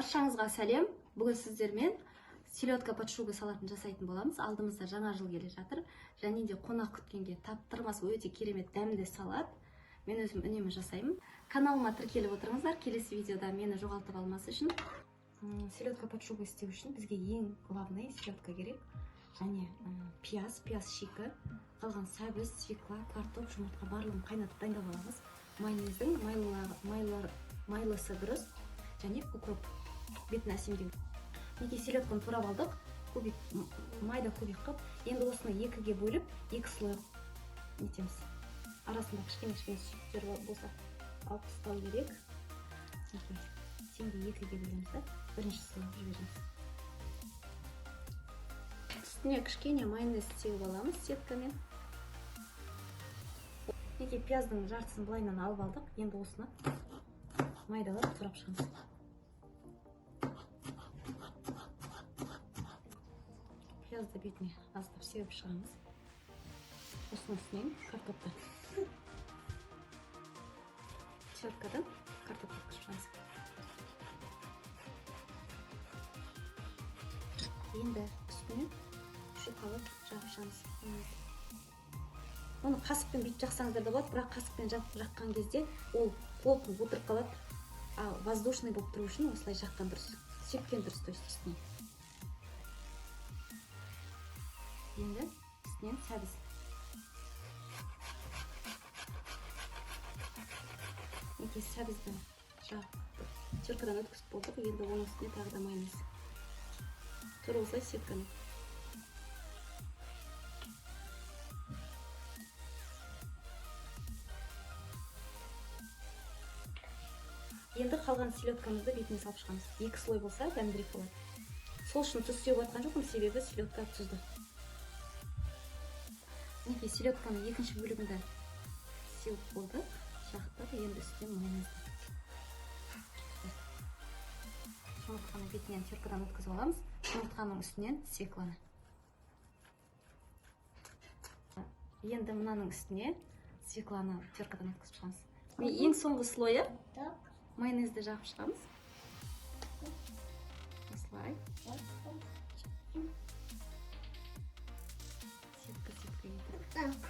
Баршаңызға сәлем. Бүгін сіздермен селедка под шубой салатын жасайтын боламыз. Алдымызда жаңа жыл келе жатыр. Және де қонақ күткенге таптырмас өте керемет дәмді салат. Мен өзім үнемі жасаймын. Каналыма тіркеліп отырыңыздар. Келесі видеода мені жоғалтып алмас үшін. Селедка под шубой істеу үшін бізге ең главный селедка керек. Және пияз, пияз шикі, қалған сәбіз, свекла, картоп, жұмыртқа барлығын қайнатып дайындап аламыз. Майонездің майлысы дұрыс және укроп бетін әсемдеу. Мінекей, селедканы турап алдық, кубик, майда кубик қылып. Енді осыны екіге бөліп, екі слой нетеміз. Арасында кішкене кішкене сүйектер болса алып тастау керек. Мінекей, теңдей екіге бөлеміз да, бірінші слой жібереміз. Үстіне кішкене майонез сеуіп аламыз сеткамен. Мінекей, пияздың жартысын былайынан алып алдық. Енді осыны майдалап турап шығамыз. Пиязды бетіне аздап сеуіп шығамыз. Осының үстінен картопты. Сеткадан картопты қосып шығамыз. Енді үстіне жұқалап жағып шығамыз. Оны қасықпен бүйтіп жақсаңыздар да болады, бірақ қасықпен жаққан кезде ол плотно отырып қалады. Ал воздушный болып тұру үшін осылай жаққан дұрыс. Сепкен дұрыс, то есть үстіне. Енді үстінен сәбіз. Мінекей, сәбізді жағып, теркадан өткізіп болдық. Енді оның үстіне тағы да майонез. Тура осылай сеткамен. Енді қалған селедкамызды бетіне салып шығамыз. Екі слой болса дәмдірек болады. Сол үшін тұз сеуіп жатқан жоқпын, себебі селедка тұзды. Мінекей, селедканың екінші бөлігінде сеуіп болдық, жақтық. Енді үстіне майонезді. Жұмыртқаны бетінен теркадан өткізіп аламыз. Жұмыртқаның үстінен свекланы. Енді мынаның үстіне свекланы теркадан өткізіп шығамыз. Міне, ең соңғы слойы. Майонезді жағып шығамыз. Осылай. Сетка, сетка етіп.